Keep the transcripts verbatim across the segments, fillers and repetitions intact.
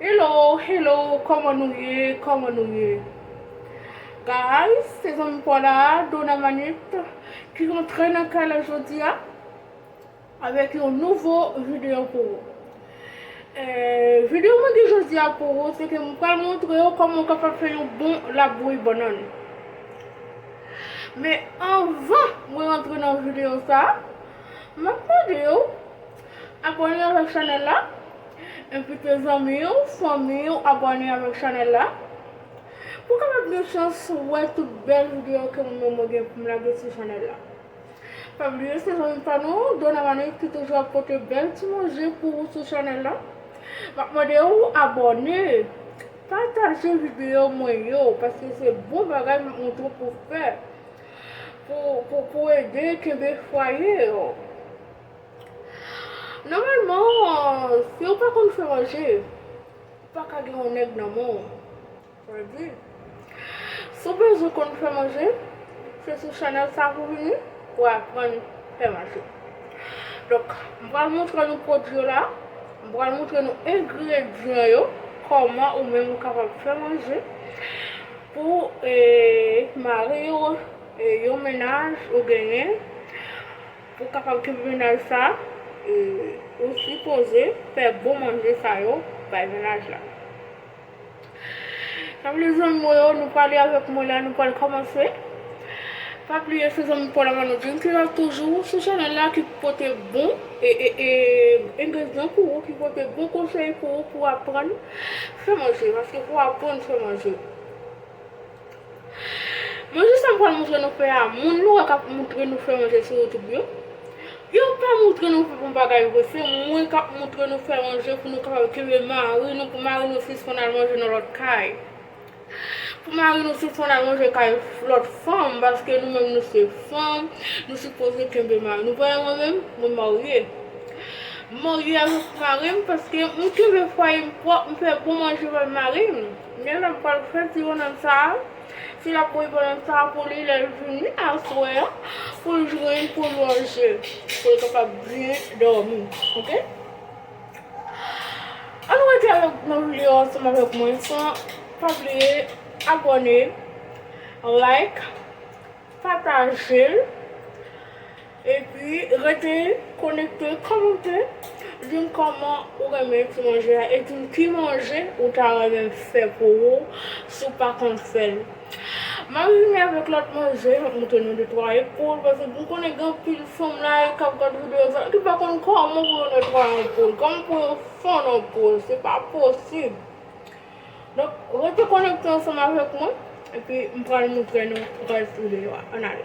Hello, hello, kòman nou ye? Kòman nou ye? Guys, se zanmi pa w la, Dona Manit, ki rantre nan kay la jodi a avèk yon nouvo videyo pou ou. Eh, videyo mwen gen jodi a pou ou, se ke mwen pral montre w kòman w kapab fè yon bon labouyi bannann. Men anvan mwen rantre nan videyo sa, m ap mande w abòne avèk chanèl la, envite zanmi w, fanmi w abòne avèk chanèl la, pou w kapab gen chans wè tout bèl videyo ke mwen menm mwen gen pou m lage sou chanèl la. Pa bliye se zanmi pa nou, Dona Manit, ki toujou ap pote bèl ti manje pou ou sou chanèl la. M ap mande w abòne, pataje videyo mwen yo, paske se bon bagay m ap montre w pou fè, pou, pou, pou ede kenbe fwaye yo. Nòmalman, si w pa konn fè manje, ou pa ka gen yon nèg nan men w. Sa vle di, si w bezwen konn fè manje, se sou chanèl sa pou w vini pou w aprann fè manje. Donk, m pral montre nou pwodui yo la, m pral montre nou engredyan yo, kòman ou menm ou kapab fè manje pou, eh, mari w, eh, yon mennaj ou genyen, pou w kapab kenbe mennaj sa, eh, ou sipoze fè bon manje sa yo bay mennaj la. Sa vle zanmi mwen yo, nou prale avèk mwen la, nou pral kòmanse. Pa bliye se zanmi pa w la Manodjin ki la toujou sou chanèl la, ki pote bon e, e, e, engredyan pou ou, ki pote bon konsèy pou ou, pou w aprann fè manje, paske pou w aprann fè manje. Manje sa m pral montre nou fè a, moun nou wè k ap montre nou fè manje sou YouTube yo, yo pa montre nou fè bon bagay vre. Se mwen k ap montre nou fè manje pou nou kapab kenbe mari nou, pou mari nou sispann al manje nan lòt kay. Pou mari nou sispann al manje kay lòt fanm, paske nou menm nou se fanm, nou sipoze kenbe mari nou. Paske mwen menm, mwen marye. M marye avèk mari m paske m kenbe fwaye m pwòp, m fè bon manje bay mari m. Men la m pral fè ti bannann sa a. Se labouyi bannann sa a pou li lè l vini aswè a, pou l jwenn pou l manje, pou l kapab byen dòmi. Oke? Ann rete avèk nan videyo ansanm avèk mwen san pa bliye abòne, like, pataje l, epi rete konekte, kòmante, di m kòman ou renmen ti manje a, e di m ki manje ou ta renmen m fè pou ou si w pa konn fè l. M ap vini avèk lòt manje, m ap montre nou de twa epoul, paske m konnen gen anpil fanm la k ap gad videyo sa, ki pa konn kòman pou yo netwaye yon poul, kòman pou yo fann yon poul, se pa posib. Donk, rete konekte ansanm avèk mwen, epi m pral montre nou rès videyo a. Ann ale.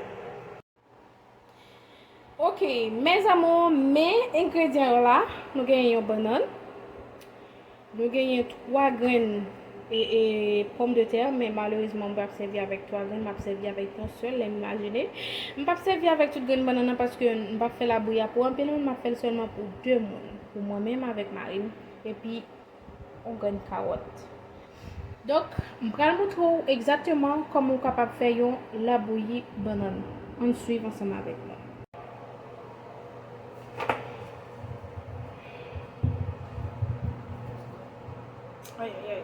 Ok, mes amours, men engredyan yo la, nou genyen yon bannann, nou genyen twa grenn e, e pòmdetè, men malerezman, m p ap sèvi avèk twa grenn, m ap sèvi avèk yon sèl, lè m imajine. M p ap sèvi avèk tout grenn bannann nan, paske m p ap fè labouyi a pou anpil moun, m ap fè l sèlman pou de moun, pou mwen menm avèk mari m, epi yon grenn kawòt. Donk, m pral montre w egzakteman kòman w kapab fè yon labouyi bannann. Ann swiv ansanm avèk mwen. Ay, ay, ay.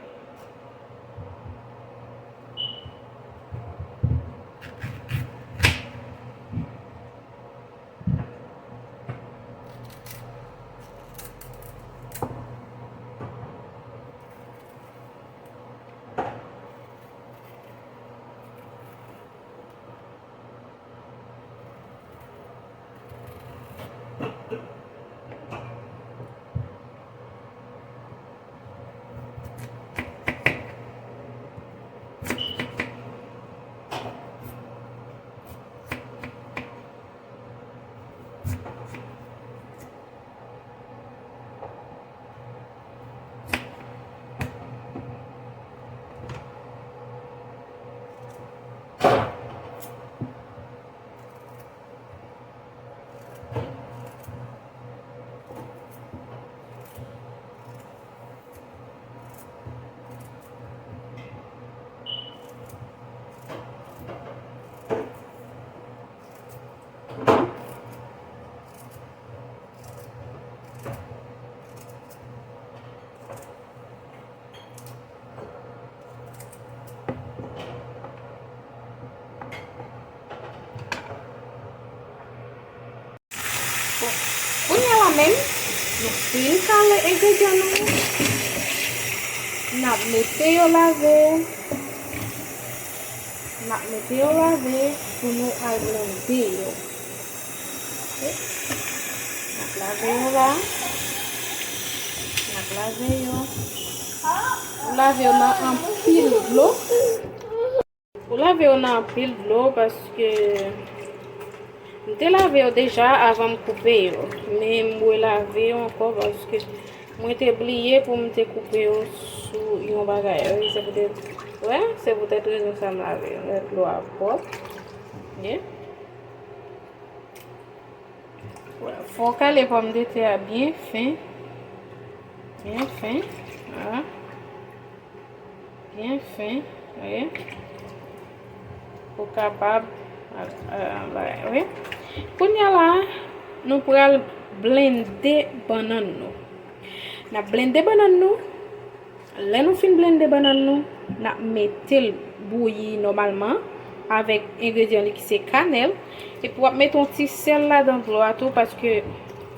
Menm, nou fin kale engredyan nou. N ap mete yo lave. N ap mete yo lave pou nou al blende yo. Ok. N ap lave yo la. N ap lave yo. Ou lave yo nan anpil dlo. Ou lave yo nan anpil dlo paske m te lave yo deja avan m koupe yo. Men m relave yo ankò paske mwen te bliye pou m te koupe yo sou yon bagay. Wi, se poutèt, wè, se poutèt rezon sa m lave yo. Lè dlo a pwòp. Ok. Fò w kale pòmdetè a byen fen. Byen fen. Wala. Byen fen. Wi. Pou kapab, a, a, bagay, wi. Kounye a la, nou pral blende bannann nou. N ap blende bannann nou. Lè nou fin blende bannann nou, n ap mete l bouyi nòmalman avèk engredyan li ki se kanèl. Epi w ap mete yon ti sèl ladan dlo a tou paske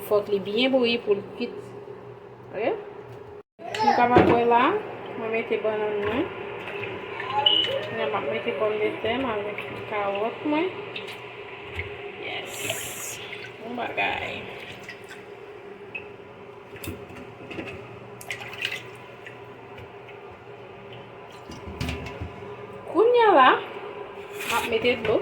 fòk li byen bouyi pou l kwit. Ok? Nou kapab wè la, mwen mete bannann mwen. Kounye a m ap mete pòmdetè m avèk kawòt mwen. Yes. Bon bagay. Kounye a la, m ap mete dlo.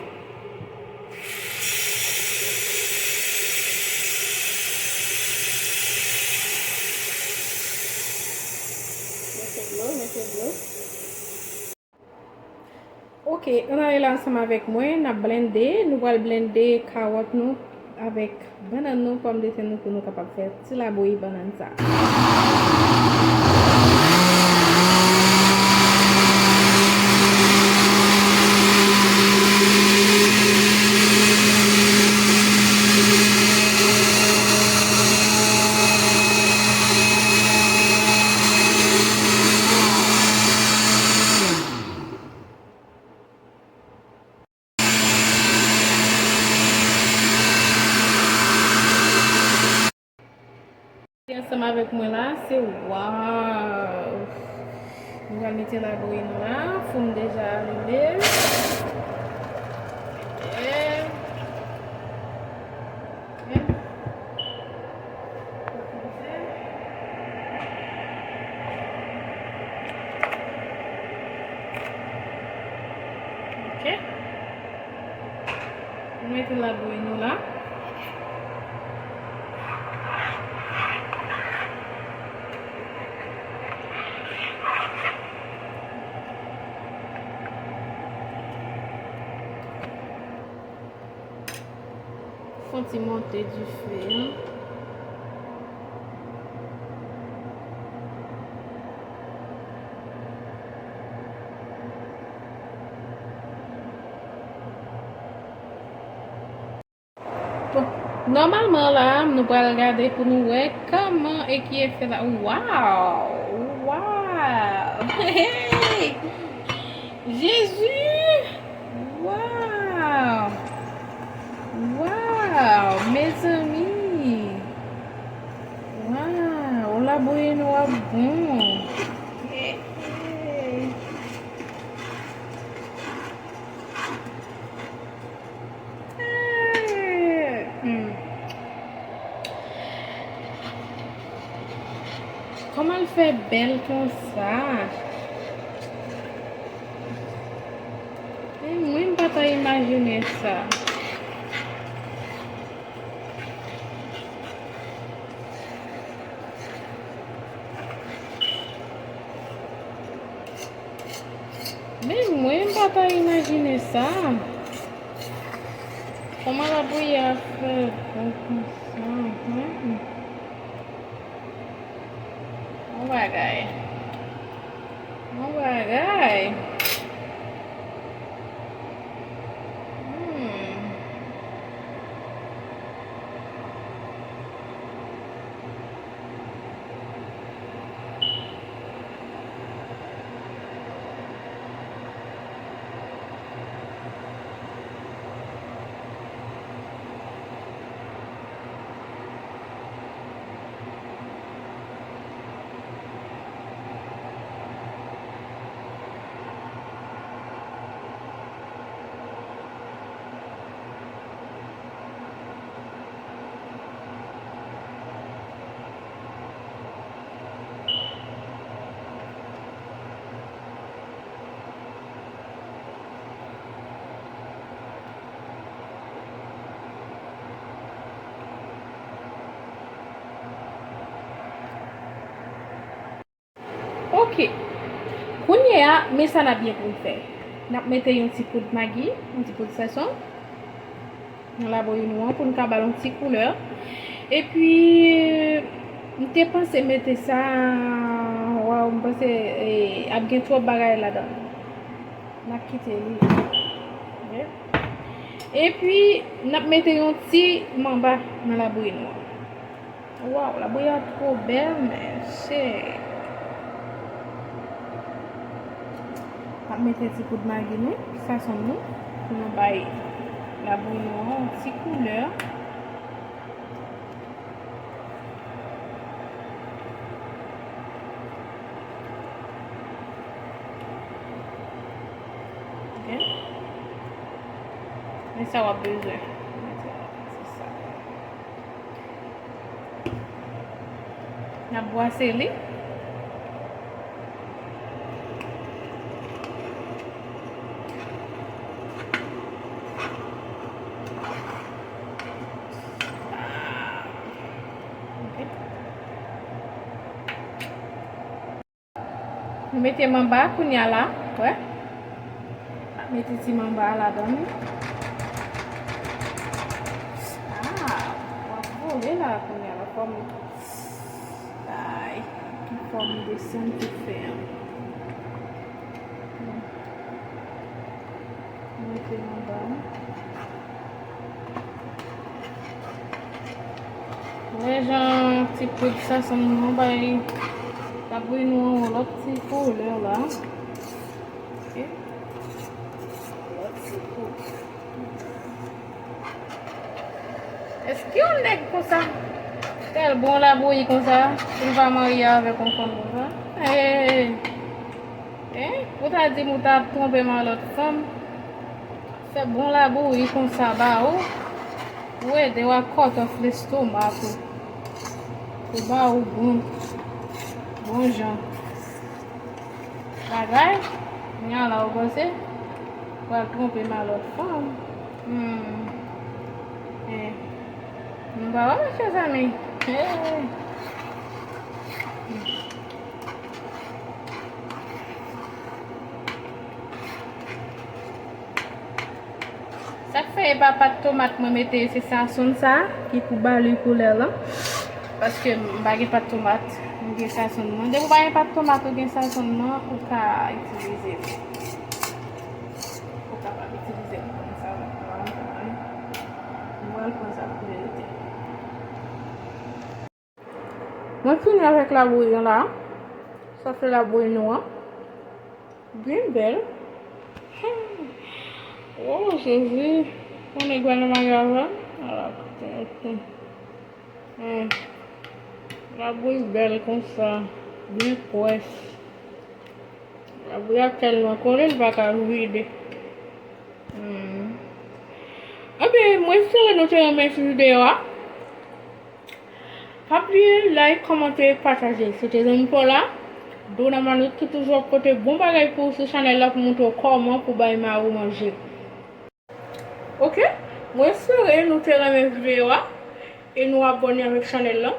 Mete dlo, mete dlo. Ok, ann ale la ansanm avèk mwen, n ap blende, nou pral blende kawòt nou avèk bannann nou, pòmdetè nou pou nou kapab fè ti labouyi bannann sa. Ansanm avèk mwen la, se waw! Nou pral mete labouyi nou la, fou m deja alime. Ok. Ok. Ok. Nou mete labouyi nou la. Fon ti monte dife an. Bon, nòmalman la, nou pral gade pou nou wè kòman e ki efè la. Waw! Waw! Hey! Jezi! Waw! Waw! Mezanmi! Waw! Labouyi nou ap bon! Hey, hey. Hmm. Kòman l fè bèl konsa? Men mwen, m pa ta imajine sa. Men mwen, m pa ta imajine sa. Kòman labouyi a fè bon konsa, hmm? Bon bagay. Bon bagay. Hmm. Ok. Kounye a, men sa n ap gen pou n fè. N ap mete yon ti poud magi, yon ti poud sèson nan labouyi nou an pou n ka ba l yon ti koulè. Epi, m te panse mete sa, waw, m panse, eh, ap gen twòp bagay ladan l. N ap kite li. Ok. Epi, n ap mete yon ti manba nan labouyi nou an. Waw, labouyi a twò bèl, mesye. N ap mete ti poud magi nou, sèson nou, pou nou bay labouyi nou an yon ti koulè. Ok. Men sa w ap bezwen. Se sa. N ap bwase li. Ok. Nou mete manba a kounye a la, wè. Mete ti manba a ladan l. Ah, w ap vole la kounye a la, fò m bay ki fòm de sèn pou fè an. Mete manba a. Wè jan ti poud sèson nou bay labouyi nou an yon lòt ti koulè la. Ok. Lòt ti poud. Èske yon nèg konsa, tèl bon labouyi konsa, pou l pa marye avèk yon fanm konsa? Hey, hey, hey. Hein? Ou ta di m ou ta twonpe m a lòt fanm? Fè bon labouyi konsa ba ou, pou ede w a cut off lestomak ou, pou ba ou bon, bon jan bagay. Kounye a la ou panse pral twonpe m a lòt fanm. Hmm. Eh. M pa wè, mezanmi. Eh. Sa k fè e pa pat tomat mwen mete, se sazon sa ki pou ba li koulè lan. Paske m pa gen pat tomat, m gen sazon nan. Depi w pa gen pat tomat ou gen sazon nan, ou ka itilize li. Ou kapab itilize li kòm sazon nan. Mwen pral pran sa pou verite. Mwen fini avèk labouyi an la. Sa se labouyi nou an. Byen bèl. Oh, Jezi. Yon nèg pral nan maryaj la. Ala, kote, kote. Hmm. Labouyi bèl konsa. Byen pwès. Labouyi a tèlman kole, li pa ka vide. Hmm. Ebyen, mwen espere nou te renmen ti videyo a. Pa bliye like, kòmante, pataje. Se te zanmi pa w la, Dona Manouche, ki toujou ap pote bon bagay pou ou sou chanèl la pou montre w kòman pou bay mari w manje. Ok, mwen espere nou te renmen videyo a e nou abòne avèk chanèl lan.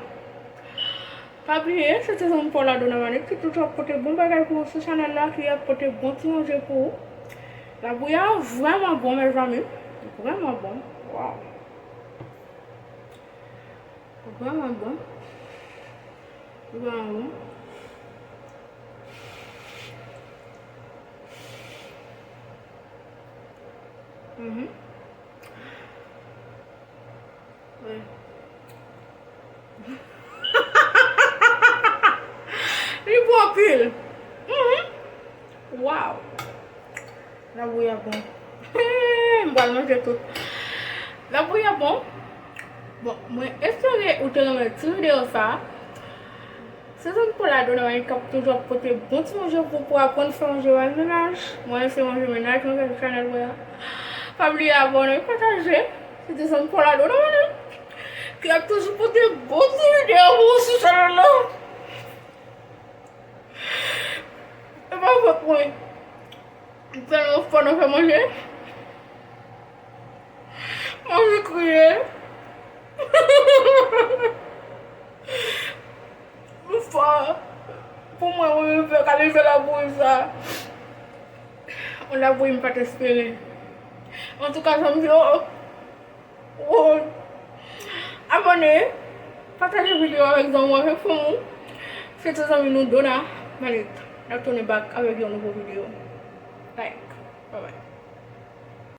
Pa bliye, se te zanmi pa w la, Dona Manouche, ki toujou ap pote bon bagay pou ou sou chanèl la, ki ap pote bon ti manje pou ou. Labouyi a vrèman bon, mezanmi. Vrèman bon. Waw. Vrèman bon. Vrèman bon. Mhm. Wi. Li bon anpil. Mhm. Waw. Labouyi a bon. M pral manje tout. Labouyi a bon. Bon, mwen espere ou te renmen ti videyo sa. Se zanmi pa w la, Dona Manouche, k ap toujou ap pote bon ti manje pou, pou aprann fè manje bay mennaj. Mwen se manje mennaj mwen fè sou chanèl mwen an. Pa bliye abòne, pataje. Se te zanmi pa w la, Dona Manouche, ki ap toujou pote bon ti videyo pou ou sou chanèl lan. E pa fòt mwen. M tèlman fò nan fè manje. M anvi kriye. M fò. Pou mwen, wi, wi, fè kalite labouyi sa. Yon labouyi m pa t espere. Antouka, zanmi yo, oh, abòne, pataje videyo avèk zanmi w, avèk fanmi w. Se ti zanmi nou Dona Malik. N ap tounen back avèk yon nouvo videyo. Like, bye bye.